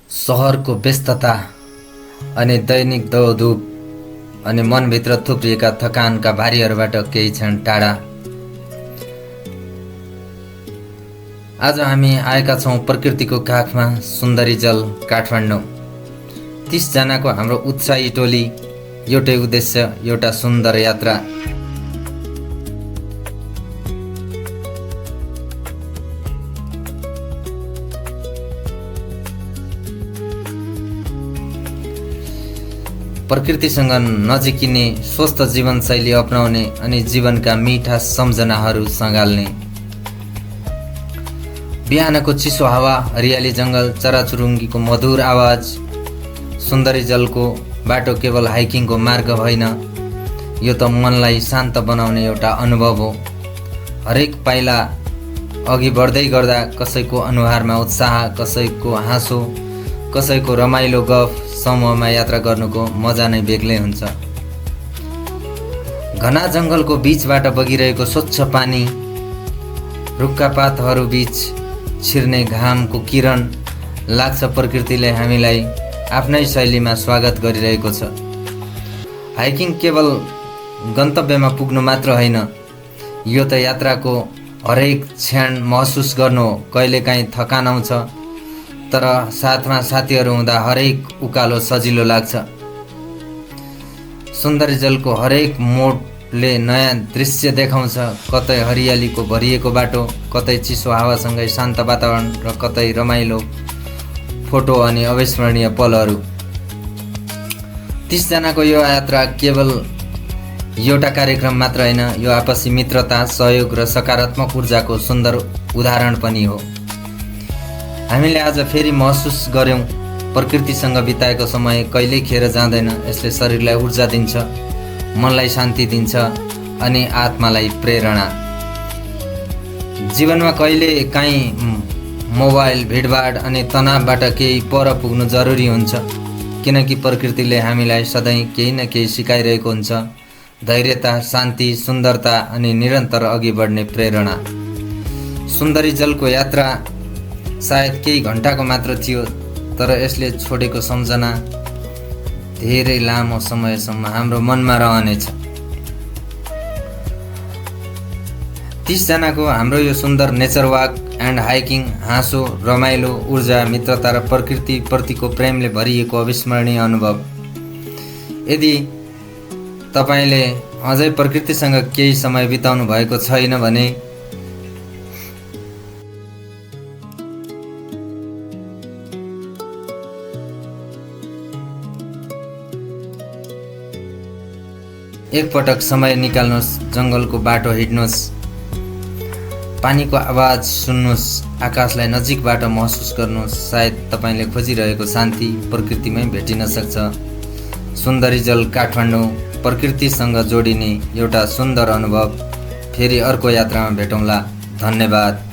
सहरको व्यस्तता अनि दैनिक दौडधुप अनि मनभित्र थुप्रिएका थकानका भारीहरूबाट केही क्षण टाढा आज हामी आएका छौँ प्रकृतिको काखमा सुन्दरी जल काठमाडौँ। 30 जनाको हाम्रो उत्साही टोली, एउटै उद्देश्य, एउटा सुन्दर यात्रा। प्रकृतिसँग नजिकिने, स्वस्थ जीवनशैली अपनाउने अनि जीवनका मिठा सम्झनाहरू सँगाल्ने। बिहानको चिसो हावा, हरियाली जङ्गल, चराचुरुङ्गीको मधुर आवाज। सुन्दरी जलको बाटो केवल हाइकिङको मार्ग होइन, यो त मनलाई शान्त बनाउने एउटा अनुभव हो। हरेक पाइला अघि बढ्दै गर्दा कसैको अनुहारमा उत्साह, कसैको हाँसो, कसैको रमाइलो गफ। समूहमा यात्रा गर्नुको मजा नै बेग्लै हुन्छ। घना जङ्गलको बीचबाट बगिरहेको स्वच्छ पानी, रुखका पातहरू बीच छिर्ने घामको किरण, लाग्छ प्रकृतिले हामीलाई आफ्नै शैलीमा स्वागत गरिरहेको छ। हाइकिङ केवल गन्तव्यमा पुग्नु मात्र होइन, यो त यात्राको हरेक क्षण महसुस गर्नु हो। कहिलेकाहीँ थकान आउँछ, तर साथमा साथीहरू हुँदा हरेक उकालो सजिलो लाग्छ। सुन्दरी जलको हरेक मोडले नयाँ दृश्य देखाउँछ, कतै हरियालीको भरिएको बाटो, कतै चिसो हावासँगै शान्त वातावरण र कतै रमाइलो फोटो अनि अविस्मरणीय पलहरू। 30 जनाको यो यात्रा केवल एउटा कार्यक्रम मात्र होइन, यो आपसी मित्रता, सहयोग र सकारात्मक ऊर्जाको सुन्दर उदाहरण पनि हो। हामीले आज फेरि महसुस गर्यौँ, प्रकृतिसँग बिताएको समय कहिल्यै खेर जाँदैन। यसले शरीरलाई ऊर्जा दिन्छ, मनलाई शान्ति दिन्छ अनि आत्मालाई प्रेरणा। जीवनमा कहिले काहीँ मोबाइल, भिडभाड अनि तनावबाट केही पर पुग्नु जरुरी हुन्छ, किनकि प्रकृतिले हामीलाई सधैँ केही न केही सिकाइरहेको हुन्छ। धैर्यता, शान्ति, सुन्दरता अनि निरन्तर अघि बढ्ने प्रेरणा। सुन्दरी जलको यात्रा सायद केही घन्टाको मात्र थियो, तर यसले छोडेको सम्झना धेरै लामो समयसम्म हाम्रो मनमा रहनेछ। 30 जनाको हाम्रो यो सुन्दर नेचर वाक एन्ड हाइकिङ, हाँसो, रमाइलो, ऊर्जा, मित्रता र प्रकृतिप्रतिको प्रेमले भरिएको अविस्मरणीय अनुभव। यदि तपाईँले अझै प्रकृतिसँग केही समय बिताउनु भएको छैन भने एकपटक समय निकाल्नुहोस्, जङ्गलको बाटो हिँड्नुहोस्, पानीको आवाज सुन्नुहोस्, आकाशलाई नजिकबाट महसुस गर्नुहोस्। सायद तपाईँले खोजिरहेको शान्ति प्रकृतिमै भेटिन सक्छ। सुन्दरी जल काठमाडौँ, प्रकृतिसँग जोडिने एउटा सुन्दर अनुभव। फेरि अर्को यात्रामा भेटौँला। धन्यवाद।